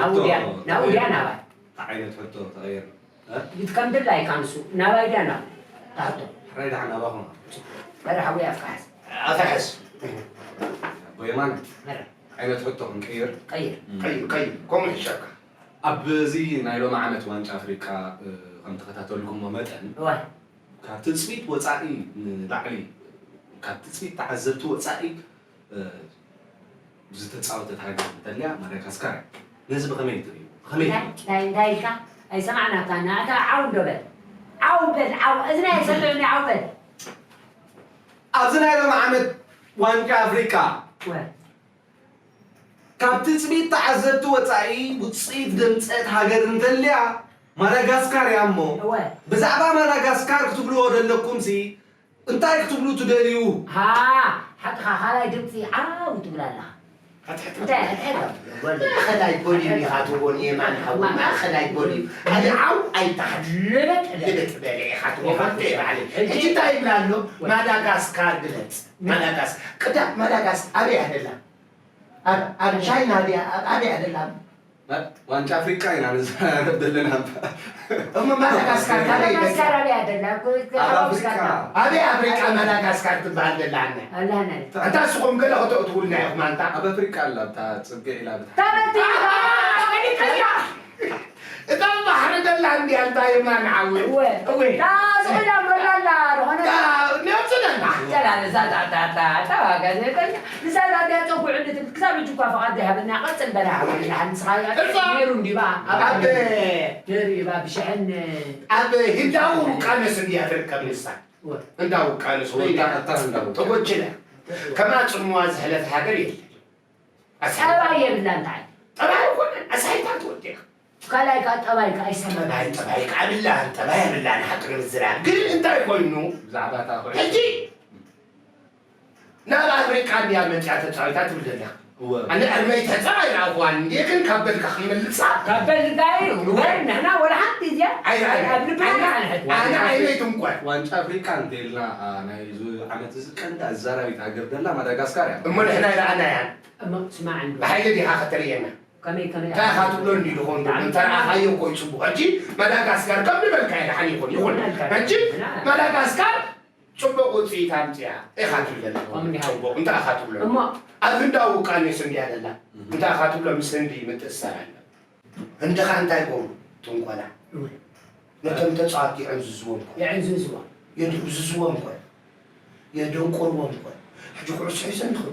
ናብኡ ድያ ናባይ? እንታይ ዓይነት ሕቶ ተቐየር? እ? ከም ድላይካ ንሱ፣ ናባይ ድያ ናባይ? ታሕቶ። ሕራይ ደሓን ናባኹም። በረ ሓወይ ኣፍካ ሓዝ። ኣፍካ ሓዝ። ኣቦ የማነ፣ በረ። ዓይነት ሕቶ ክንቀይር? ቀይር። እም። ቀይር፣ ቀይር። ከምኡ ይሻልካ። ኣብዚ ናይ ሎሚ ዓመት ዋንጫ ኣፍሪቃ፣ እ፣ ከም ተኸታተልኩሞ መጠን፣ እወ። ካብ ትጽቢት ወጻኢ ንላዕሊ፣ ካብ ትጽቢት ተዓዘብቲ ወጻኢ፣ እ፣ ዝተጻወተት ሃገር እንተልያ ማዳጋስካር እያ። ነዚ ብኸመይ ትርእዩ? ብኸመይ እንታይ፣ ትገልጹ? እንታይ፣ እንታይ ኢልካ? ኣይሰማዕናካን። ኣታ ዓው እንዶ በል። ዓው በል፣ ዓው። እዝኒ ኣይሰምዕን፣ ዓው በል። ኣብዚ ናይ ሎሚ ዓመት ዋንጫ ኣፍሪቃ እወ። ካብ ትጽቢት ተዓዘብቲ ወጻኢ ውጽኢት ዘምጸአት ሃገር እንተልያ ማዳጋስካር እያ እሞ፣ እወ። ብዛዕባ ማዳጋስካር ክትብልዎ ዘለኩምሲ እንታይ ክትብሉ ትደልዩ? ሃ፣ ሓቅኻ፣ ካልኣይ ድምጺ ዓው ትብል ኣለኻ። ሕትሕት። እንታይ፣ ሕትሕት? ማእኸላይ ቮሊዩም ኢኻ ትህቦን የማን ሓወይ፣ ማእኸላይ ቮሊዩም። ኣነ ዓው ኣይትሓት። ልብጥ በል። ልብጥ በል ኢኻ ትህቦ፣ ኢኻ ፈልጠ ትህቦ። ባዕለይ። ሕጂ ሕጂ እንታይ ይብል ኣሎ? ወይ። ማዳጋስካር ግለጽ። ምን? ማዳጋስ-፣ ቅዳ-፣ ማዳጋስ ኣበይ ኣደላ? ኣብ፣ ኣብ ቻይና ድያ? ኣብ፣ ኣበይ ኣደላ? ማ-፣ ዋንጫ ኣፍሪቃ ኢና ንዛረብ ዘለና እምበር። እሞ ማዳጋስካር ካበይ ይመጽእ? ማዳጋስካር ኣበይ ኣደላ? እኮ ኣብ ኣብ ኣፍሪቃ። ኣፍሪቃ። ኣበይ ኣፍሪቃ ማዳጋስካር ትበሃል ደላ ኣነ? ኣላና። ኣንታ ንስኹም ገለ ከተእትዉልና ኢኹም ኣንታ። ኣብ ኣፍሪቃ ኣላ፣ ኣብታ ጽግዕ ኢላ ብታ-፣ ተመቲኻ! እታ ባሕሪ ደላ እንድያ፣ እንታይ የማን ዓወት? እወ። እወ። እታ ስቕ ኢላ እምበር ኣላ፣ ዝኾነ ታ-፣ ነብሱ ደላ። ጨላ፣ እዛ፣ እታ፣ እታ፣ እታ፣ እታ ጋዜጠኛ፣ ንሳ እዛ ድያ ጸጉዑ እንድትብል፣ ክሳብ ሕጂ እኳ ፍቓድ ዘይሃበና፣ ቀጽል በላ፣ ሓወይ፣ ንሓ-፣ ንስኻ እዛ ነይሩ እንዲባ፣ ኣብ ኣብ ነይሩ እባ፣ ብሽሕን ኣብ ህንዳዊ ውቃነስ እንድያ ትርከብ ንሳ። እወ። ህንዳዊ ውቃነስ እወ፣ ኮይና እታ፣ እታ ህንዳዊ ውቃነስ። ተጎጅለ። ከማ ጽምዋ ዝሕለፍ ሃገር የለን። ኣሳይ-፣ ጠባይ የብላን፣ እንታይ? ጠባይ ኣይኮነን፣ ኣሳይታ ትወዲኻ። ካልኣይ ከኣ ጠባይ ከኣ ኣይሰማን። ጠባይ፣ ጠባይ ከኣ ብላን፣ ጠባይ ብላን፣ ሓቂ ንምዝራብ። ግን እንታይ ኮይኑ? ብዛዕባ እታ ኩዕሶ። ሕጂ ናብ ኣፍሪቃ እንድያ መጽያ ተጻዊታ ትብል ዘለኻ። እወ። ኣነ ዕድመይ ተጻዋይ ኣይረኣኹዋን እንድየ፣ ግን ካብ በልካ ክመልሳ። ካብ በልካ እዩ። እወ። ወን ንሕና ወላ ሓንቲ እዚኣ ኣይ፣ ኣይ፣ ኣብ ልብና ኣነ፣ ኣይንሕት። ኣነ ዓይነይ ትንቆል። ዋንጫ ኣፍሪቃ እንተኢልና፣ ኣ፣ ናይ እዚ ዓመት እዚ ቀንዲ ኣዛራቢት ሃገር ደላ ማዳጋስካር እያ። እሞ ንሕና ኣይረኣናያን። እሞ ስማዕ እንዶ። ብሓይሊ ዲኻ ከተርእየና? ከመይ፣ ከመይ? እንታይ ኢኻ ትብለኒ ድኾን? ብጣዕሚ እንተ ረኣኻዮ እኮ እዩ ጽቡቕ። ሕጂ ማዳጋስካር ከም ዝበልካዮ ደሓን ይኹን፣ ይኹን። ይኹን ኣልካ። ሕጂ ና። ማዳጋስካር ጽቡቕ ውጽኢት ኣምጺኣ ኢኻ ትብል ዘለኻ። ከምኡ እንዲኻ። ጽቡቕ። እንታይ ኢኻ ትብሎ? እሞ ኣብ ህንዳዊ ውቃኔስ እንድያ ዘላ። እህ። እንታይ ኢኻ ትብሎ? ምስ ህንዲ ምትእስሳር ኣሎ። ህንዲ ኸኣ እንታይ ይገብሩ? ጥንቆላ። እወ። ነቶም ተጻወትቲ የዕንዝዝዎም እኮ። የዕንዝዝዎም። የድብዝዝዎም እኮ። የደንቆርዎም እኮ። ሕጂ ኩዕሶ ሒዞም ይኸዱ።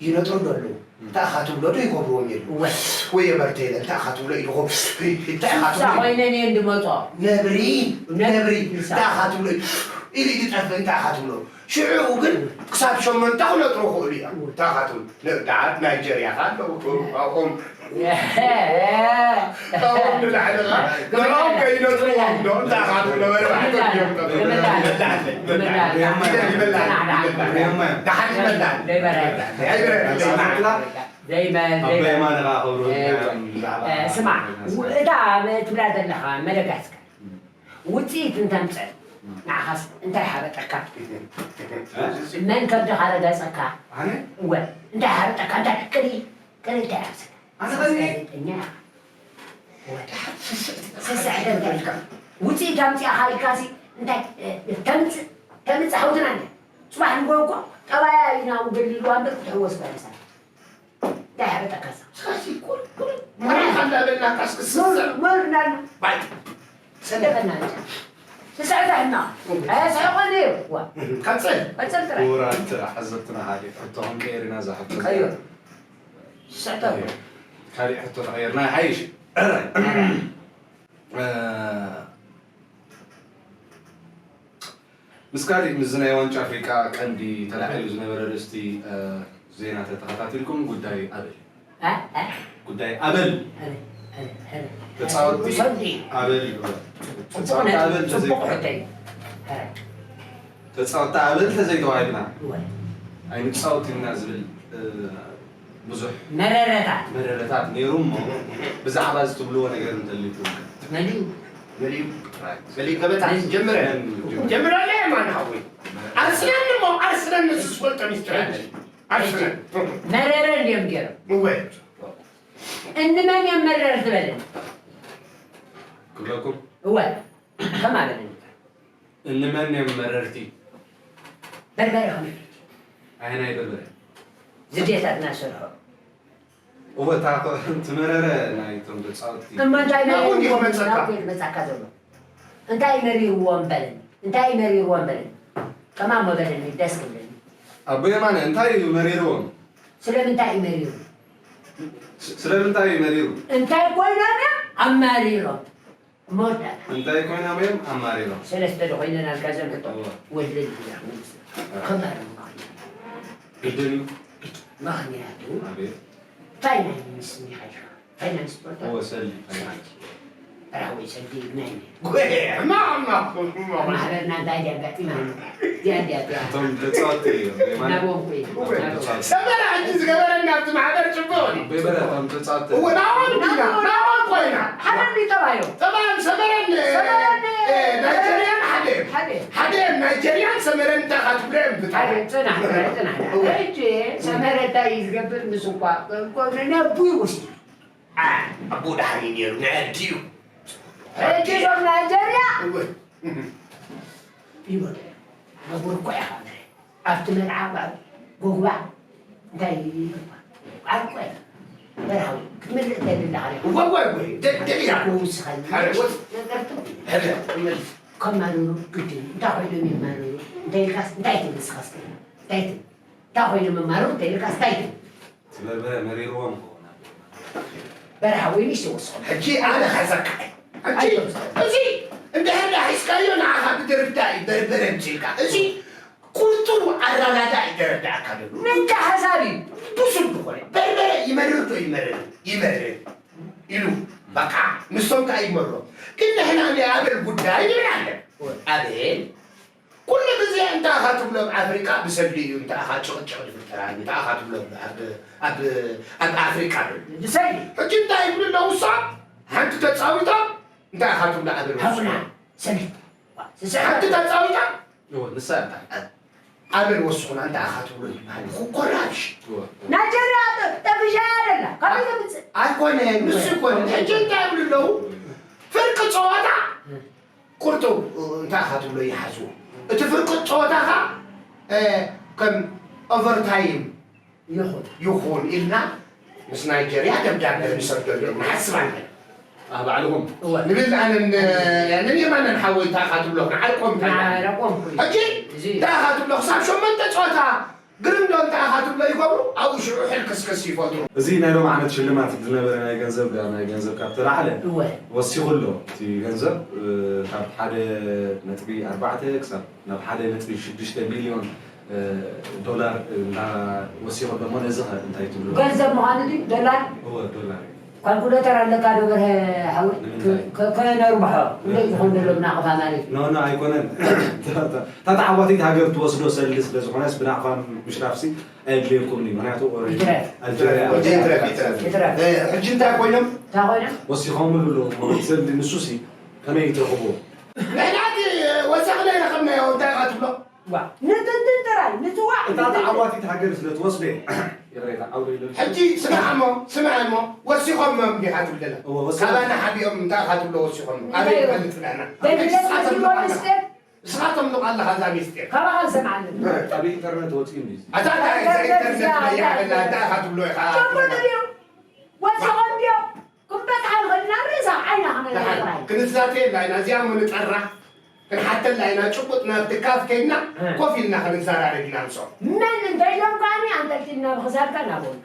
ይነጥሩ ዶ ኣለዉ? እም። እንታይ ኢኻ ትብሎ ዶ ይገብርዎም የሉ? እወ። ወይ የበርተየለ፣ እንታይ ኢኻ ትብሎ ኢልኹም? እንታይ ኢኻ ትብሎ? እንስሳ ኮይነን እየን ዝመጾ። ነብሪ፣ ነብሪ፣ ነብሪ፣ እንስሳ። እንታይ ኢኻ ትብሎ? ኢሉ ይጠፍእ፣ እንታይ ኢኻ ትብሎ? ሽዑ ግን ክሳብ ሸሞንተ ክነጥሩ ይኽእሉ እዮም። እንታይ ኢኻ ትብሎ? ንእዳት ናይጀርያ ከ ኣለዉ፣ ኣብኦም ካብኦም ንላዕሊ ኸ ንዕኦም ከይነጥርዎም ዶ? እንታይ ኢኻ ትብሎ? መርባዕቶም እዮም። ይበላዕ፣ ይበላዕ፣ ይበላዕ። ደሓን ይበላዕ። ዘይበረድ። ኣይበረድ። ዘይበረድ። ኣቦ የማነ ኸኣ ክብሩ እ፣ እዮም ብዛዕባ እ፣ ስማዕ፣ ው-፣ እታ ትብላ ዘለኻ መደጋስከር ውጽኢት እንተምጽእ፣ ንዓኻስ እንታይ ሓበጠካ? እ? መን ከብድኻ ረገጸካ? ኣነ? እወ፣ እንታይ ሓበጠካ? እንታይ ቅሪ፣ ቅሪ እንታይ ሓሰካ? ኣነ ንስኻ ቅሪ? ጋዜጠኛ ኢኻ። እወ፣ ስስዕ፣ ስስዕ ገርገርካ። ውጽኢት ኣምጺእኻ ኢልካሲ እንታይ፣ እ፣ ተምጽእ፣ ተምጽእ ሓውትና እንደ። ጽባሕ ንግሆ እኮ ጠባያ ኢና ውግል ኢልዋ እምበር ክትሕወስ እኳ ኣይመሰለን። እንታይ ሓበጠካስ? ስለዚ ኩሉ፣ ኩሉ መራሕቲ እንዳበልናካስ ክስስዕ። ኖር፣ ኖር እንዳልና። ባይ። ሰደፈና እንጂ። ስስዕታ ሕና። ኣያስሕቆን እዩ። ዋ። ቀጽል። ቀጽል ጥራይ። ክቡራት ተዓዘብትና፣ ሓደ ሕቶ ክንቀይር ኢና፣ እዛ ሕቶ እዚኣ። ቀይር። ስስዕታ እዩ። ካሊእ ሕቶ ተቐይርና ይሓይሽ። እ፣ ምስ ካሊእ፣ ምስዚ ናይ ዋንጫ ኣፍሪቃ ቀንዲ ተላዒሉ ዝነበረ ኣርእስቲ፣ እ፣ ዜና ተተኸታቲልኩም፣ ጉዳይ ኣበል። እ? እ? ጉዳይ ኣበል። ኣበል፣ ኣበል፣ ኣበል። ተጻወትቲ ሰንዲ። ኣበል ይበሃል። ጽቡቕ ተጻወትቲ ነጥቢ፣ ኣበል ጽቡቕ ተዘይ-፣ ሕቶ እዩ። እ። ተጻወትቲ ኣበል ተዘይተዋሂብና እወ። ኣይንጻወት ኢልና ዝብል፣ እ፣ ብዙሕ መረረታት። መረረታት ነይሩ እሞ፣ ብዛዕባ እዚ ትብልዎ ነገር እንተልይኩም። መሊኡ። መሊኡ። ራይት። መሊኡ ገበታ። መሊኡ። ጀምረ። መሊኡ። ጀምረ። ጀምረ፣ ለየማን ሓወይ። ኣርስነኒ እሞ፣ ኣርስነኒ፣ ንሱስ ፈልጦ ሚስጥር። ኣርስነኒ። መረረ እንድዮም ገይሮም። እወ። እንመን እዮም መረርቲ በለኒ። ክብለኩም እወ ከማ በለኒ። እንመን እዮም መረርቲ? በርበረ ከመይ ኣየናይ በርበረ? ዝዴታትና ሰርሖ እወ እታ ትመረረ ናይቶም ተፃወትቲ እሞ እንታይ ናብኡ እንዲኹ መረርቲ መፀካ። ናብኡ እዩ መፃካ ዘሎ? እንታይ መሪርዎም በለኒ። እንታይ መሪርዎም በለኒ። ከማሞ በለኒ ደስ ክብለኒ። ኣቦ የማነ እንታይ እዩ መሪርዎም? ስለምንታይ እዩ መሪሩ? ስ- ስለምንታይ እዩ መሪሩ? እንታይ ኮይኖም እዮም ኣማሪሮም? መወዳእታ እንታይ ኮይኖም እዮም ኣማሪሮም? ሰለስተ ዶ ኮይነን ኣልካ ዘን ሕቶ እወ። ወለድ ኢና ንስ ከማሪ ምኽንያት ግድን እዩ ምኽንያቱ ኣቤት ፋይናንስ ኒሓልካ ፋይናንስ ፖርታ እወ ሰሊ ፋይናንስ ራዊ ሰዲ ናይ ማማ ማሕበርና እንታይ ድያ ኣጋጢማ ዲያ ዲያ ዲያ እቶም ተፃወትቲ እዮም የማነ ናብኦም ኮይኑ እቶም ተፃወትቲ ሰመረ ሕጂ ዝገበረና ኣብቲ ማሕበር ፅቡቅ እዩ በይበረ እቶም ተፃወትቲ እወ ናብኦም ዲና ናብኦም ኮይና ሓዳር ዲተባዮ ጠባን ሰመረን ሰመረን ናይጀርያን ሓደ እዮም ሓደ ሓደ እዮም ናይጀርያን ሰመረን እንታይ ካ ትብሎ እዮም ሓደ ብጣዕሚ ፅናሕ ፅናሕ ሕጂ ሰመረ እንታይ እዩ ዝገብር ምስ እኳ ነቡ ይወስድ ኣቦ ዳሕሪ ነይሩ ናይ ኣዲኡ ሕጂ ዞም ናይጀርያ እወ ይበሉ ነጉር እኮ ኢኻ ኣብቲ መርዓ ጎጉባ እንታይ ኣልኮ በርሃዊ ክትምልእ ተድላ ወይ ወይ ወይ ደደሊያ ክውስኻል ሓደ ወጥ ነገርቱ ሕደ መልስ ከማርሩ ግድን እንታይ ኮይኖም ይማርሩ እንታይ ኢልካስ እንታይ ትብል ንስኻስ እንታይ ትብል እንታይ ኮይኖም ይማርሩ እንታይ ኢልካስ እንታይ ትብል ትበርበረ መሪርዎም ከሆነ በርሃዊ ሚሽ ይወስኹም ሕጂ ኣነ ከዘካይ ሕጂ እዚ እንድሕር ዳ ሒዝካዮ ንዓኻ ብድርዳ እዩ በርበረ ምፅልካ እዚ ቁርጡሩ ኣራዳዳ እዩ ደረዳእካ ደሎ ምንካ ሓሳብ እዩ ብሱል ዝኾነ በርበረ ይመርር ዶ ይመርር ይመርር ኢሉ በቃ ንሶም ከዓ ይመሮ ግን ንሕና ናይ ኣበል ጉዳይ ንብል ኣለን ኣበል ኩሉ ግዜ እንታይ ኢኻ ትብሎ ኣብ ኣፍሪቃ ብሰልዲ እዩ እንታይ ኢኻ ጭቕጭቕ ዝፍጠር እንታይ ኢኻ ትብሎ ኣብ ኣብ ኣብ ኣፍሪቃ ዶ ብሰልዲ ሕጂ እንታይ ይብሉ ኣለዉ እሶም ሓንቲ ተፃዊቶም እንታይ ኢኻ ትብሎ ኣበል ሃቡና ሰልዲ ሓንቲ ተፃዊታ እወ ንሳ እንታይ ኣበል ወስኹና እንታይ ኢኻ ትብሎ ይበሃል ኮራሽ ናይጀርያ ጠብሻ ያደላ ካበይ ተምፅእ ኣይኮነ ንሱ ይኮነ ሕጂ እንታይ ይብሉ ኣለዉ ፍርቂ ፀዋታ ቁርጡ እንታይ ኢኻ ትብሎ ይሓዝዎ እቲ ፍርቂ ፀወታኻ ከም ኦቨርታይም ይኹን ይኹን ኢልና ምስ ናይጀርያ ደብዳቤ ንሰደሉ ንሓስብ ኣለና ኣብ ባዕልኹም ንብል ኣነን ኣነን የማነን ሓወይ እንታይ ኢኻ ትብሎ ንዓርቆም እንታይ ኢና? ናረቆም ሕጂ እንታይ ኢኻ ትብሎ ክሳብ ሸሞንተ ፀወታ ግርም ዶ እንታይ ኢኻ ትብሎ ይገብሩ ኣብኡ ሽዑ ሕልክስክስ ይፈጥሩ እዚ ናይ ሎም ዓመት ሽልማት ዝነበረ ናይ ገንዘብ ናይ ገንዘብ ካብ ተላዓለ እወ ወሲኹ ኣሎ እቲ ገንዘብ እ፣ ካብ ሓደ ነጥቢ ኣርባዕተ ክሳብ ናብ ሓደ ነጥቢ ሽዱሽተ ሚልዮን እ፣ ዶላር እና ወሲኹ ኣሎ እሞ ነዚ ኸ እንታይ ትብሉ ገንዘብ ምዃኑ ድዩ ዶላር እወ ዶላር እዩ ካልኩሌተር ኣለካ ዶ በርሀ ሓወይ ንምንታይ? ከነርብሖ እንደይ ዝኾን ዘሎ ብናቕፋ ማለት እዩ ኖ ኖ ኣይኮነን እታ ተዓዋቲት ሃገር ትወስዶ ሰልዲ ስለ ዝኾነስ ብናቕፋ ምሽራፍሲ ኣየድልየኩም እዩ ምክንያቱ ይትረፍ። ኣልጀርያ ይትረፍ፣ ይትረፍ። ይትረፍ። ሕጂ እንታይ ኮይኖም እንታይ ኮይኖም ወሲኾምሉ ኣለዉ ሰልዲ ንሱሲ ከመይ ትረኽብዎ ንሕና እቲ ወሰኽና ይረኸብናዮ እንታይ ኢኻ ትብሎ ዋ ንትንትን ጥራይ ንትዋዕ እታ ተዓዋቲት ሃገር ስለ ትወስደ ይቕሬታ ዓውደ ኢለ ሕጂ ስማዕ እሞ ስማዕ እሞ ወሲኾሞም ዲኻ ትብለና እወ፣ ወሲኾም። ካባና ሓቢኦም እንታይ ኢኻ ትብሎ ወሲኾም ኣበይ ይፈልጥ ንሕና ደሊለ ንስኻቶም ዝብሎ ምስጢር ንስኻቶም ኣለኻ እዛ ሚስጢር ካባኻ ዝሰምዓለን ኣብ ኢንተርነት ወፂኡ እንዲ ኣታ እንታይ ኢንተርነት መያዕበላ እንታይ ኢኻ ትብሎ ኢኻ ጨበጡ ድዮም ወሲኾም ድዮም ክንበጽሓ ንኽእል ኢና ርእሳ ዓይና ክነጥራይ ክንዛተየላ ኢና እዚኣ ምንጠራ ክንሓተላ ኢና ጭቡጥ ናብ ትካፍ ከይድና ኮፍ ኢልና ክንዘራረብ ኢና ምስኦም መን እንታይ ኢሎም ከዓኒ ኣንጠልጢልና ብኽሳድካ ናብኦም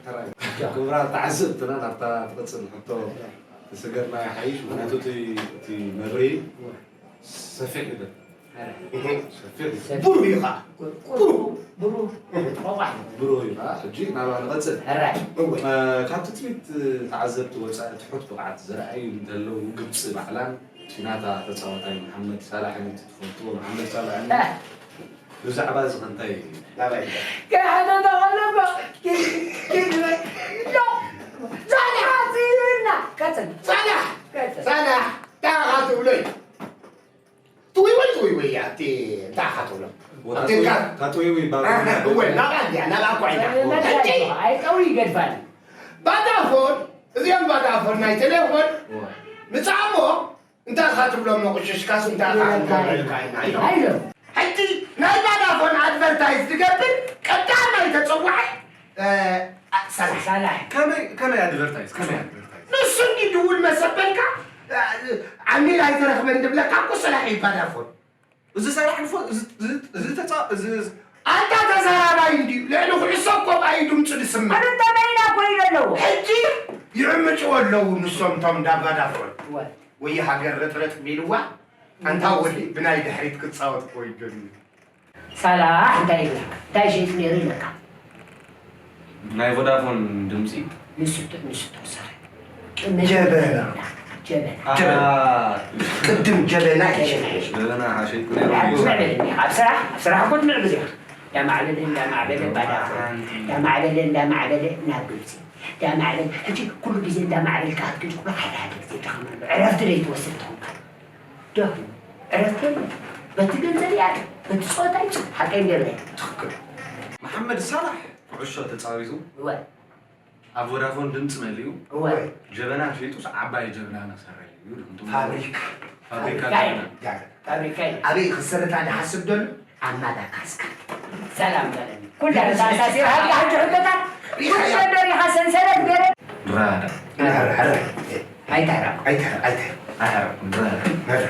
ክቡራት ተዓዘብትና ናብታ ትቕፅል ሕቶ ተሰገድና ይሓይሽ ምክንያቱ እቲ እቲ መብርሂ ሰፊሕ ይብል ሰፊሕ እዩ ብሩህ እዩ ከዓ ብሩህ ብሩህ ቆቋሕ ብሩህ እዩ ከዓ ሕጂ ናብኣ ንቐፅል ሕራይ እ፣ ካብ ትፅቢት ተዓዘብቲ ወፃኢ ትሑት ብቕዓት ዘርኣዩ እንተለዉ ግብፂ ባዕላን እቲ ናታ ተፃዋታይ መሓመድ ሳላሕን እቲ ትፈልጥዎ መሓመድ ሳላሕን ብዛዕባ እዚ ከ እንታይ ከሕተተ ከለኮ ሳላሕ ይብልና ቀፅል ሳላሕ ቀፅል ሳላሕ ዳኻ ትብሎይ ትውይወይ ትውይወይ እያ እቲ እንታይ ኢኻ ትብሎ ኣብቲ ካ ታጥዊዊ እወ ናብኣ እንድያ ናብኣ እኳ ኢና ሕጂ ኣይጠው ይገድፋል ባዳፎን እዚኦም ባዳፎን ናይ ቴሌፎን ምጻሞ እንታይ ኢኻ ትብሎም? መቑሽሽካስ እንታይ ኢኻ ትገብረልካ ኢና ኢሎም። ኣይሎም። ሕጂ ናይ ባዳፎን ኣድቨርታይዝ ትገብር ቀዳማይ ተጸዋዓይ፣ እ፣ ኣ፣ ሰላሕ። ሰላሕ። ከመይ፣ ከመይ ኣድቨርታይዝ? ከመይ ኣድቨርታይዝ? ንሱ እንዲ ድውል መሰበልካ፣ እ፣ ዓሚል ኣይተረኽበን ድብለካ እኮ ሰላሕ እዩ ባዳፎን። እዚ ሰላሕ ንፎ-፣ እዚ፣ እዚ፣ እዚ ተጻ-፣ እዚ፣ እዚ ኣንታ ተዛራባይ እንድዩ። ልዕሊ ኩዕሶ እኮ ብኣይ ድምጹ ድስማዕ። ኣነ ተመይና እኮ ኢለ ኣለዎ። ሕጂ ይዕምጭዎ ኣለዉ ንሶም እቶም ዳባዳፎን። እወ። ወይ ሃገር ረጥረጥ ቢልዋ፣ ኣንታ ወዲ ብናይ ድሕሪት ክጻወት እኮ እዩ ጀሚሩ። ሳላሕ እንታይ ይብለካ? እንታይ ሸይጡ ነይሩ ይብለካ? ናይ ቮዳፎን ድምጺ። ንሱ ተ-፣ ንሱ ተወሰኸ። ጀበና። ጀበና። አ፣ ጀበና። ቅድም ጀበና እዩ። ጀበና። ጀበና ሓሸይኩ ነይሩ። ኣብ ስራሕ፣ ኣብ ስራሕ እኮ ትምዕብል ኢኻ። እንዳማዕበለ፣ እንዳማዕበለ፣ ባዳ። ሓንቲ። እንዳማዕበለ፣ እንዳማዕበለ ናብ ግብጺ። እንዳማዕበለ፣ ሕጂ ኩሉ ግዜ እንዳማዕበልካ ክትከይድ ኩሉ ሓደ ሓደ ግዜ ደኸመሉ። ዕረፍቲ ዘይትወስድ ተኾንካ። ደኹም። ዕረፍቲ የለን። በቲ ገንዘብ እያ፣ በቲ ጸወታ እዩ። ሓቀይ ገለ። ትኽክል። መሓመድ ሳላሕ ኩዕሾ ተጻዊቱ እወ። ኣብ ቮዳፎን ድምጺ መሊኡ እወ። ጀበና ሸይጡስ ዓባይ ጀበና ነሰርሕ እዩ። ድኹም ትብሉ። ፋብሪካ። ፋብሪካ ፋብሪካ ጀበና። እዩ። ፋብሪካ እዩ። ኣበይ ክስርታ ዝሓስብ ደሎ? ኣብ ማዳጋስካር። ሰላም በለኒ። ኩላ ተኣሳሲራ፣ ኣብ ሕጂ ሕቶታት፣ ኩሉ ነገር ኢኻ ሰንሰለት ገይረ። ድራዳ። ሕረ፣ ሕረ። ኣይትሕረቕ። ኣይትሕረቕ፣ ኣይትሕረቕ። ኣይሕረቕ፣ ድራዳ። ሕረ።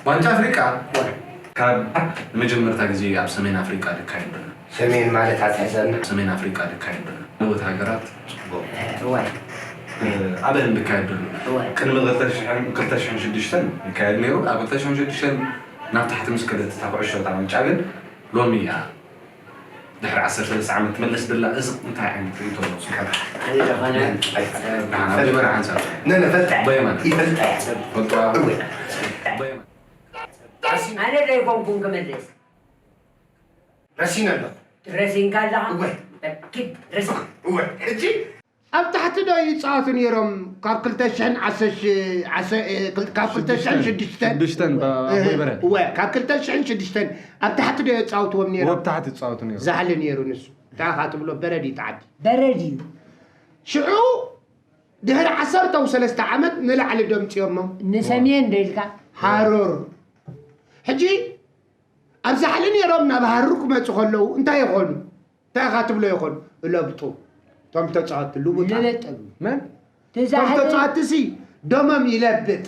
ዋንጫ ኣፍሪቃ ካብ ንመጀመርታ ግዜ ኣብ ሰሜን ኣፍሪቃ ዝካየድ ዘሎ። ሰሜን ማለት ኣትሕዘና። ሰሜን ኣፍሪቃ ዝካየድ ዘሎ። ላዕለዎት ሃገራት ጽቡቕ። እዋይ። እ፣ ኣበን ዝካየድ ዘሎ። እዋይ። ቅድሚ ክልተ ሽሕን፣ ክልተ ሽሕን ሽዱሽተን ይካየድ ነይሩ። ኣብ ክልተ ሽሕን ሽዱሽተን ናብ ታሕቲ ምስ ከደት እታ ኩዕሾ እታ ዋንጫ ግን ሎሚ እያ ድሕሪ ዓሰርተ ሰለስተ ዓመት ትመለስ ዘላ። እዚ እንታይ ዓይነት ርእይቶ ኣለዎ? ስብሓት። ኣነ ዝኾነ ንዓና በየማን ሓንሳብ። ነ፣ ነ፣ ፈልጣ። በየማን። ይፈልጣ እያ ሰብ። ፈልጣ። እወ። በየማን። ኣነ ዘይኮንኩን ክመልስ። ረሲነ ኣለኹ። ረሲንካ ኣለኻ? እወ። በኪድ ረሲን። እወ። ሕጂ ኣብ ታሕቲ ዶ ይጻወቱ ነይሮም? ካብ ክልተ ሽሕን ዓሰርተ ሽ-፣ ዓሰርተ፣ እ፣ ክል-፣ ካብ ክልተ ሽሕን ሽዱሽተን። ሽዱሽተን፣ ብ-፣ እ፣ ኣቦይ በረድ። እወ፣ ካብ ክልተ ሽሕን ሽዱሽተን ኣብ ታሕቲ ዶ የጻውትዎም ነይሮም? ኣብ ታሕቲ ይጻወቱ ነይሮም። ዛሕሊ ነይሩ ንሱ። እንታይ ኢኻ ትብሎ? በረድ እዩ፣ ታሕቲ። በረድ እዩ። ሽዑ ድሕሪ ዓሰርተ ሰለስተ ዓመት ንላዕሊ ደምጽዮሞ። ንሰሜን ዶ ኢልካ? ሃሩር። ሕጂ ኣብ ዛሕሊ ነይሮም ናብ ሃሩር ክመጹ ከለዉ እንታይ ይኾኑ? እንታይ ኢኻ ትብሎ ይኾኑ? እለብጡ። እቶም ተጻወትቲ ልቡጣት። ልብጥ እብሉ። መን? እቲ እቶም ዛሕሊ ተጻወትቲ ሲ ደሞም ይለብጥ።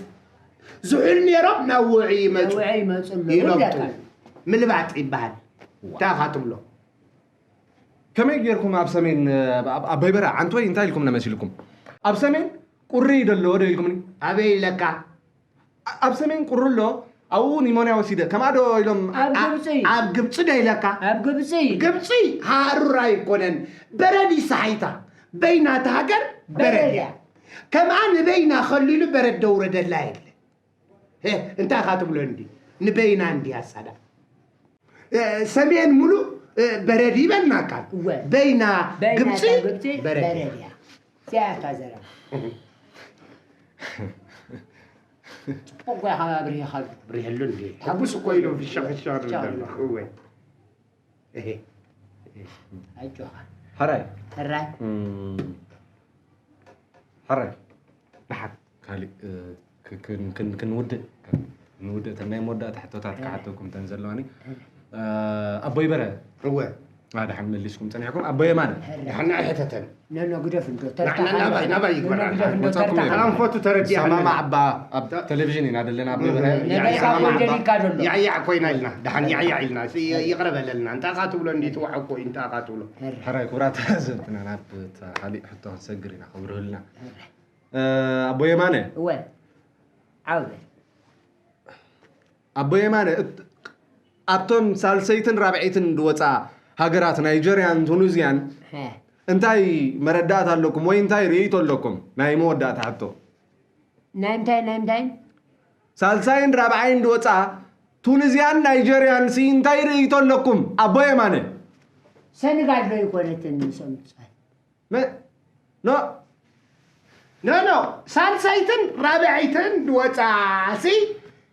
ዝሑል ነይሮም ናብ ውዒ ይመጹ። ናብ ውዒ ይመጹ ኣለዉ። ይለብጡ። ይለብጡ። ምልባጥ ይበሃል። እንታይ ኢኻ ትብሎ? ከመይ ጌርኩም ኣብ ሰሜን፣ ኣብ፣ ኣብ፣ ኣብ በይበራ፣ ዓንቶይ እንታይ ኢልኩም ነመሲልኩም? ኣብ ሰሜን ቁሪ እዩ ደሎ ዶ ኢልኩምኒ? ኣበይ ኢለካ? ኣ-፣ ኣብ ሰሜን ቁሪ ኣሎ፣ ኣብኡ ኒሞንያ ወሲደ። ከምኣ ዶ ኢሎም? ኣብ ኣ-፣ ግብጺ። ኣብ ግብጺ ዶ ኢለካ? ኣብ ግብጺ። ግብጺ ሃሩር ኣይኮነን፣ በረድ ይሰሓይታ። በይና እታ ሃገር በረድ በረድ እያ። እያ። ከምኣ ንበይና ከሊሉ በረድ ደውረደላ የለ። ሄ፣ እንታይ ኢኻ ትብሎ እንዲ? ንበይና እንዲ ኣሳዳ። እ፣ ሰሜን ሙሉእ፣ እ፣ በረድ ይበልና ካል። እወ። በይና በይና ግብጺ እታ ግብጺ በረድ በረድ እያ። እያ። እዚኣ እያ እታ ዘረባ። ጽቡቕ እኮ ኢኻ ኣብሪህኻሉ። ኣብሪህሉ እንዲ። ሕጉስ እኮ ኢሉ ፍሸኽ ፍሸኽ ይብል ፍሸኽ ዘሎ። ይብል። እወ። እሄ። ኣይጆኻ። ሕራይ። ሕራይ። እም፣ ሕራይ። ደሓን። ካሊእ፣ እ፣ ክ-፣ ክን-፣ ክን-፣ ክንውድእ፣ ክንውድእ፣ እተን ናይ መወዳእታ ሕቶታት እህ። ክሓተኩም እተን ዘለዋኒ። እ፣ ኣቦይ በረ። እወ። አ፣ ደሓን መሊስኩም ጸኒሕኩም። ኣቦይ የማነ። ሕራይ። ደሓን ኣይሕተተን። ኖ፣ ኖ፣ ግደፍ እንዶ፣ ተርታ ንዓና ናባይ፣ ናባይ ኖ፣ ኖ፣ ይግበራ። ግደፍ እንዶ፣ ወጻኩም ተርታ። ነይሩ። ሰላም ፈቱ ተረዲኣ ሰማማ መና። ዓባ ኣብ ተ-፣ ቴሌቪዥን ኢና ደለና፣ ኣቦይ በርሀ። ነዛ ይቕረበልና። እኮ ደሊካ ደሎ። ያዕያዕ ኮይና ኢልና። ደሓን ያዕያዕ ኢልና። ሲ-፣ ይቕረ በለልና። እንታይ ኢኻ ትብሎ እንዲ ትወዓኮ፣ እንታይ ኢኻ ትብሎ? ሕራይ፣ ክቡራት ተዓዘብትና፣ ናብ እታ ካሊእ ሕቶ ክንሰግር ኢና፣ ከብርህልና። እ፣ ኣቦ የማነ። እወ። ዓው በል። ኣቦ የማነ፣ እት-፣ ኣብቶም ሳልሰይትን ራብዐይትን ዝወጻ ሃገራት ናይጀርያን ቱኒዝያን ሀ። እንታይ መረዳእታ ኣለኩም ወይ እንታይ ርእይቶ ኣለኩም? ናይ መወዳእታ ሕቶ። ናይ ምንታይ፣ ናይ ምንታይ? ሳልሳይን ራብዓይን ዝወጻ ቱኒዝያን ናይጀርያን ሲ እንታይ ርእይቶ ኣለኩም? ኣቦ የማነ። ሰንጋል ዶ ይኮነትን ንሶም ምጽኣት? መ-፣ ኖ። ኖ፣ ኖ። ሳልሳይትን ራብዐይትን ዝወጻ ሲ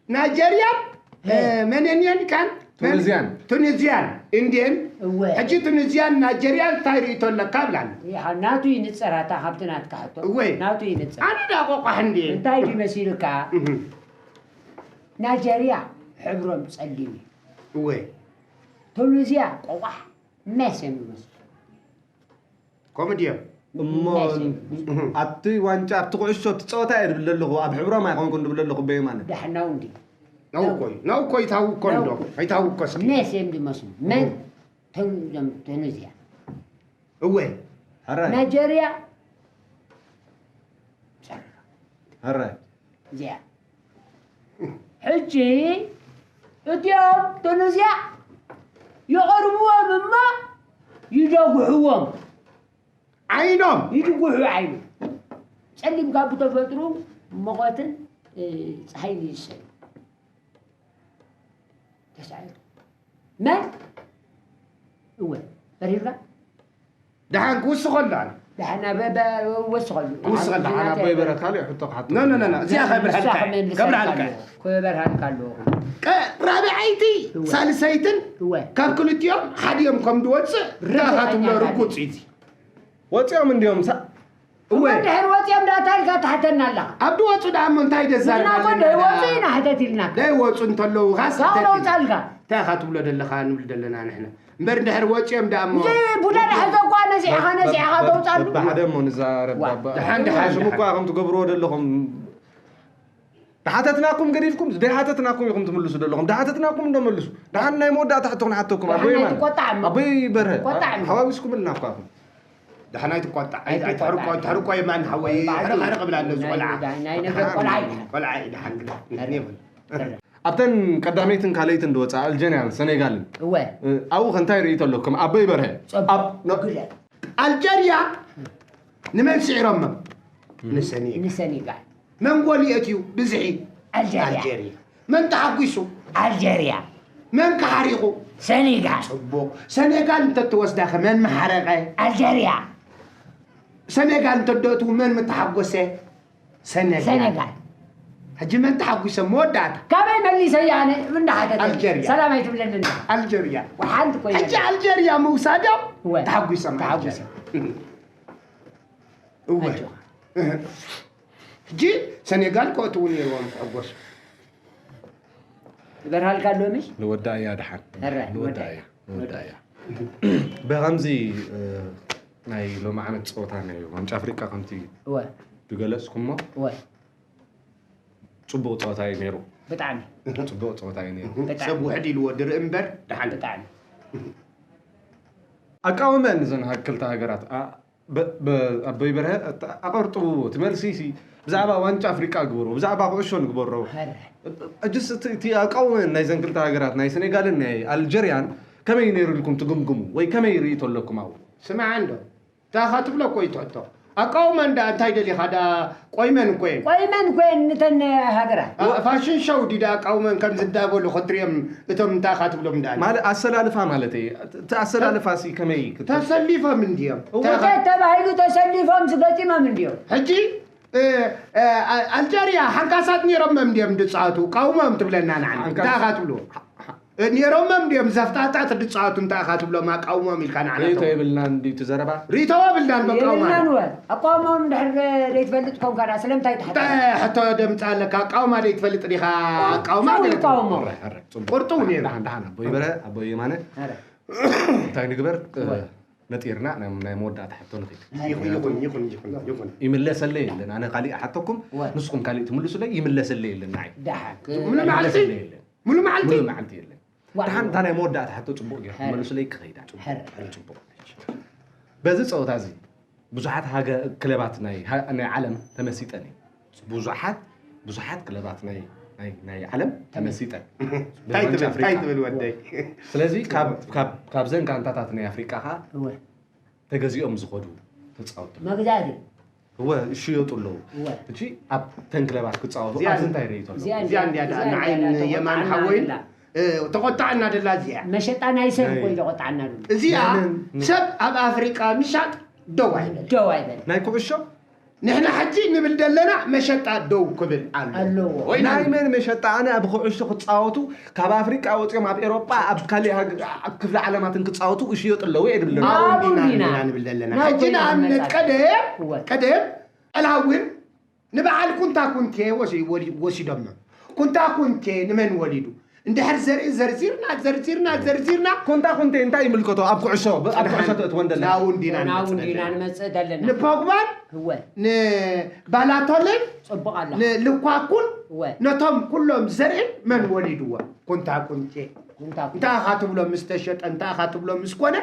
ናይጀርያን፣ እ። እ፣ መንን እየን ካን? ቱኒዝያን። ቱኒዝያን፣ ኢንድየን። እወ። ሕጂ ቱኒዝያን ናይጀርያን እንታይ ርእይቶ ኣለካ ብላኒ። ይሓ ናቱ ይንጸር ኣታ ካብቲ ናትካ ሕቶ። እወ። ናቱ ይንጸር። ኣነ ዳ ቆቋሕ እንድየ። እንታይ ድዩ መሲሉካ? እህ። ናይጀርያ ሕብሮም ጸሊም እዩ። እወ። ቱኒዝያ ቆቋሕ መስ እዮም ዝመስሉ። ከምኡ ድዮም? እሞ ኣብቲ ዋንጫ ኣብቲ ኩዕሾ እቲ ፀወታ እየ ድብል ዘለኹ ኣብ ሕብሮም ኣይኮንኩን ድብል ዘለኹ በየማነ ዳሕናው እንዲ ናው እኮ እዩ። ናው እኮ ይታውኮ እንዶ ኣይታውኮ እስኪ። መስ እዮም ዝመስሉ። መን? ቱኒ- ቱኒዝያ። እወ። ሕራይ ናይጀርያ ሕራይ እዚኣ ሕጂ እቲኦም ቱኒዝያ ይቐርብዎም እሞ ይደጉሕዎም። ዓይኖም ይድጉሑ ዓይኑ ጸሊምካ ብተፈጥሩ ሙቐትን እ፣ ፀሓይን ይሰል ተሳዒሩ መን እወ በሪርካ ደሓን ክውስኸሉ ኣነ። ደሓና ወስኸሉ ክውስኸሉ ሓን ኣቦይ በረ ካልእ ሕቶ ክሓቶ ኖ ኖ ኖ ኖ፣ እዚኣ ከብርሃልካ እየ። ከብርሃልካ እየ። ክበርሃልካ ኣለዎ ቀ- ራብዓይቲ እወ። ሳልሰይትን እወ ካብ ክልቲኦም ሓዲኦም ከም ዝወፅእ ዳኻ ትብሎ ርግፀኛ ርጉፅ እዩ። ወፂኦም እንዲዮም ሳ እወ ድሕር ወፂኦም ዳታ ኢልካ ትሓተና ኣለኻ ኣብ ድወፁ ደኣ እሞ እንታይ ደዛርብ ንሕና እኮ ኣለና? ደይወፁ ኢና ሕተት ኢልና ደይወፁ እንተለዉ ኻስ ካብ ሕተት ነውፃልካ እንታይ ኢኻ ትብሎ ዘለኻ ንብል ዘለና ንሕና እምበር እንድሕር ወፂኦም ደኣ እሞ እዚ ቡዳ ዳሕዘ እኳ ነዚዕኻ ነዚዕኻ ተውፃሉ ብሓደ እሞ ንዛረብ ዋ። ባባ ደሓን ደሓን ሽሙ እኳ ከም ትገብርዎ ዘለኹም ድሓተትናኩም ገዲፍኩም ደይሓተትናኩም ኢኹም ትምልሱ ዘለኹም ድሓተትናኩም እንደመልሱ ድሓን ናይ መወዳእታ ሕቶ ክንሓተኩም ኣቦይ ደሓን የማነ ኣይትቆጣዕ እሞ። ኣቦይ በርሀ ቆጣዕ እሞ። ሓዋዊስኩምልና እኳ ኣኹም ደሓን ኣይትቆጣዕ ኣይትቆጣዕ። ኣይትሕርቆ ኣይትሕርቆ የማን ሓወይ ሕርቕ ሕርቕ ብላ ኣሎ እዚ ቆልዓ ናይ ነገር ቆልዓ እዩ። ቆልዓ እዩ ደሓን ግዳ የብል ኣብተን ቀዳመይትን ካልኣይትን ዝወፃ ኣልጀርያን ሰኔጋልን እወ እ፣ ኣብኡ ከ እንታይ ርእይቶ ኣለኩም ኣቦይ በርሀ ጸብ- ኣብ ኖ- ግለ- ኣልጀርያ ንመን ስዒሮሞም ንሰኔጋል ንሰኔጋል መን ጎል የእትዩ ብዝሒ ኣልጀርያ ኣልጀርያ መን ተሓጒሱ ኣልጀርያ መን ከሓሪቑ ሰኔጋል ጽቡቕ ሰኔጋል እንተትወስዳ ከ መን መሓረቐ ኣልጀርያ ሰኔጋል እንተደእትዉ መን ምተሓጎሰ ሰኔጋል ሰኔጋል ሕጂ መን ተሓጒሶም መወዳእታ ካበይ መሊሰ ያነ እንዳሓተተ ኣልጀርያ። ሰላም ኣይትብለልና ኣልጀርያ ሓንቲ ኮይና ሕጂ ኣልጀርያ ምውሳዶም እወ። ተሓጒሶም ተሓጒሶም። ኣልጀርያ። እወ ኣጆኻ። ሕጂ ሰኔጋል ከእትዉ ነይርዎም ክሕጎሱ ይበርሃልካ ኣሎ ምሽ ንወዳእያ ድሓን ሕራይ፣ ንወዳእያ ንወዳእያ። ንወዳእያ ብኸምዚ እ፣ ናይ ሎሚ ዓመት ፀወታ ናይ ዋንጫ ኣፍሪቃ ከምቲ እወ ዝገለፅኩሞ እወ ፅቡቅ ፀወታ እዩ ነይሩ ብጣዕሚ ፅቡቅ ፀወታ እዩ ነይሩ ብጣዕሚ። ሰብ ውሕድ ኢልዎ ድርኢ እምበር ደሓን ብጣዕሚ ኣቃውመ ንዘን ሃ- ክልተ ሃገራት ኣ- በ- በ- ኣቦይ በርሀ ኣተ- ኣቐርጥብዎ እቲ መልሲ ሲ ብዛዕባ ዋንጫ ኣፍሪቃ ግበሮ ብዛዕባ ኩዕሾ ንግበሮ ሕራይ እጅስ እቲ እቲ ኣቃውመ ናይዘን ክልተ ሃገራት ናይ ሰኔጋልን ናይ ኣልጀርያን ከመይ ነይሩ ኢልኩም ትግምግሙ ወይ ከመይ ርእይቶ ኣለኩም ኣብኡ ስማዕ እንዶ እንታይ ኢኻ ትብሎ እኮ እዩ ትሕቶ ኣቃውመን ዳ እንታይ ደሊኻ ዳ ቆይመን እኮ እየን ቆይመን ኮይን ንተን ሃገራት ፋሽን ሾው ዲ ዳ ኣቃውመን ከም ዝዳበሉ ክትሪኦም እቶም እንታይ ኢኻ ትብሎም ዳ ማለት ኣሰላልፋ ማለት እየ እቲ ኣሰላልፋ ሲ ከመይ ክት- ተሰሊፎም እንድዮም ውጤት ተባሂሉ ተሰሊፎም ዝገጢሞም እንድዮም ሕጂ እ፣ እ፣ ኣ- ኣልጀርያ ሓንካሳት ነይሮም እንድዮም ድፃወቱ ቃውሞም ትብለና ንዓና ሓንካስ- እንታይ ኢኻ ትብልዎ እ፣ ነይሮም እንድዮም ዘፍጣጣት ድፃወቱ እንታይ ኢኻ ትብሎም ኣቃውሞም ኢልካ ንዓና ርእይቶ ተው- የብልና እንዲ እቲ ዘረባ ርእይቶ የብልናን በቃውማ የብልናን ወ ኣቋሞም ድሕር ዘይትፈልጥ ኮንካ ዳ ስለምታይ ትሓታ እንታይ ሕቶ ደምፃ ኣለካ ኣቃውማ ዘይትፈልጥ ዲኻ ኣቃውማ ሰው ገለ ይቃውሞ ሕራይ፣ ሕራይ፣ ፅቡቅ። ቁርጡ ነይሩ ደሓን፣ ደሓን፣ ኣቦይ በረ፣ ኣቦይ የማነ፣ ኧረ፣ እንታይ ንግበር? እ፣ እወ። ነጢርና፣ ናይ፣ ናይ መወዳእታ ሕቶ ንኽድ። ይኹን፣ ይኹን፣ ይኹን፣ ይኹን፣ ይኹን። ይምለሰለይ የለን፣ ኣነ ካሊእ ሓተኩም፣ እወ። ንስኹም ካሊእ ትምልሱለይ፣ ይምለሰለይ የለን፣ ንዓይ። ደሓን። ሙሉ መዓልቲ? ይምለሰለይ የለን። ሙሉ መዓልቲ? ሙሉ መዓልቲ የለን። ዋዕ። ደሓን፣ እታ ናይ መወዳእታ ሕቶ ፅቡቅ ገይርኩም ሐር። መልሱለይ ክኸይዳ። ሐር። ፅቡቅ። በዚ ፀወታ እዚ ብዙሓት ሃገ-፣ ክለባት ናይ ሃ-፣ ናይ ዓለም ተመሲጠን እየን። ብዙሓት፣ ብዙሓት ክለባት ናይ፣ ናይ፣ ናይ ዓለም ተመሲጠን። እንታይ ዋንጫ ትብል፣ እንታይ ኣፍሪቃ። ትብል ወደይ? ስለዚ ካብ፣ ካብ፣ ካብዘን ጋንታታት ናይ ኣፍሪቃ ኸዓ እወ። ተገዚኦም ዝኸዱ ተፃወትቲ። መግዛእቲ። እወ፣ ይሽየጡ ኣለዉ። እወ። ሕጂ ኣብተን ክለባት ክፃወቱ እዚኣ ኣብዚ እንታይ ርእይቶ ኣለዎ? እዚኣ እንዲያ፣ እዚኣ እዚኣ ንዓይ እንዲያ፣ የማን ተቆጣዕና ሓወይን፣ ኣላ። እ፣ ተቆጣዕና ደላ እዚኣ። መሸጣ ናይ ሰብ ናይ- እኮ እዩ ተቆጣዕና ደሎ። እዚኣ ናይ መን? ሰብ ኣብ ኣፍሪቃ ምሻጥ ደው ኣይበል። ደው ኣይበል። ናይ ኩዕሾ? ንሕና ሕጂ ንብል ዘለና መሸጣ ደው ክብል ኣሎ። ኣለዎ። ናይ መን መሸጣ? ኣነ ኣብ ኩዕሾ ክፃወቱ ካብ ኣፍሪቃ ወፂኦም ኣብ ኤሮጳ ኣብ ካሊእ ሃገ- ኣብ ክፍለ ዓለማትን ክፃወቱ ይሽየጡ ኣለዉ እየ ድብል ኣለኹ። ኣብኡ ኣብኡ ኢና ኢና ኢና ንብል ዘለና። ናብ ሕጂ ኮይና ንኣብነት ንመጻ። ቀደም እወ። ቀደም ጠላውን ንበዓል ኩንታ ኩንቴ ወሲ- ወሊ- ወሲዶሞ። ኩንታ ኩንቴ ንመን ወሊዱ? እንድሕር ዘርኢ ዘርዚርና ዘርዚርና ዘርዚርና ኮንታ ኮንቴ እንታይ ይምልከቶ? ኣብ ኩዕሾ ብ- ኣብ ኩዕሾ ተእትወ እንደለ ናብኡ እንዲና ናብኡ ንመጽእ እንዲና ዘለና። ንመጽእ ዘለና ንፖግባን እወ ንባላቶልን ጽቡቕ ኣላ ንልኳኩን እወ ነቶም ኩሎም ዘርእን መን ወሊድዎ? ኩንታ ኩንቴ። ኩንታ ኩንቴ። እንታይ ኢኻ ትብሎ ምስ ተሸጠ፣ እንታይ ኢኻ ትብሎ ምስ ኮነ፣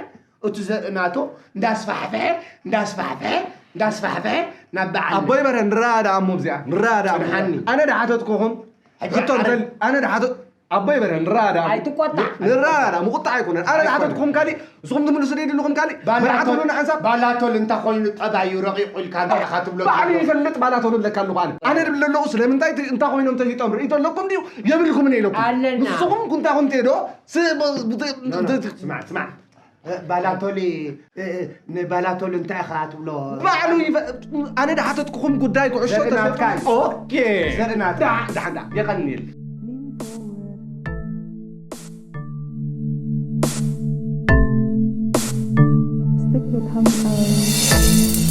እቲ ዘርኢ ናቶ እንዳስፋሕፍሐ እንዳስፋሕፍሐ እንዳስፋሕፍሐ ናብ በዓል ኣቦይ በረ ንረዳዳእ እሞ እዚኣ ንረዳዳእ እሞ። ጽንሓኒ። ኣነ ድሓተትኩኹም ሕጂ ሕቶ ዓረ- እንተል- ኣነ ድሓተ ኣቦይ በረ ንረዳዳእ እሞ። ኣይትቆጣዕ። ንረዳዳእ ምቁጣዕ ኣይኮነን። ኣነ ድሓተትኩኹም ካሊእ ንስኹም ትምልሱ ደይድልኹም ካሊእ ባላቶል መርሓትሉና ሓንሳብ ባላቶል እንታይ ኮይኑ ጠባይ እዩ ረቂቑ ኢልካ እንታይ ኢኻ ትብሎ ባዕሉ ዘለኹ? ይፈልጥ ባላቶል ኣለካ ኣለኹ ኣነ ኣነ ድብል ኣለኹ ስለምንታይ ት- እንታይ ኮይኖም ተሽጦም ርእይቶ ኣለኩም ድዩ የብልኩምን ኢለኩም ኣለና። ንስኹም ኩንታ ኩንቴ ዶ ስ- ብ- ብ- ኖ፣ ኖ፣ ስማዕ ስማዕ እ፣ ባላቶሊ እ፣ እ፣ ንባላቶሊ እንታይ ኢኻ ትብሎ? ባዕሉ ይፈ- ኣነ ድሓተትኩኹም ጉዳይ ኩዕሾ ዘርኢ ናትካ እዩ። ኦኬ ዘርኢ ናትካ። ዳ- ዳ- ዳ- የቐንየል Stick with Hamza.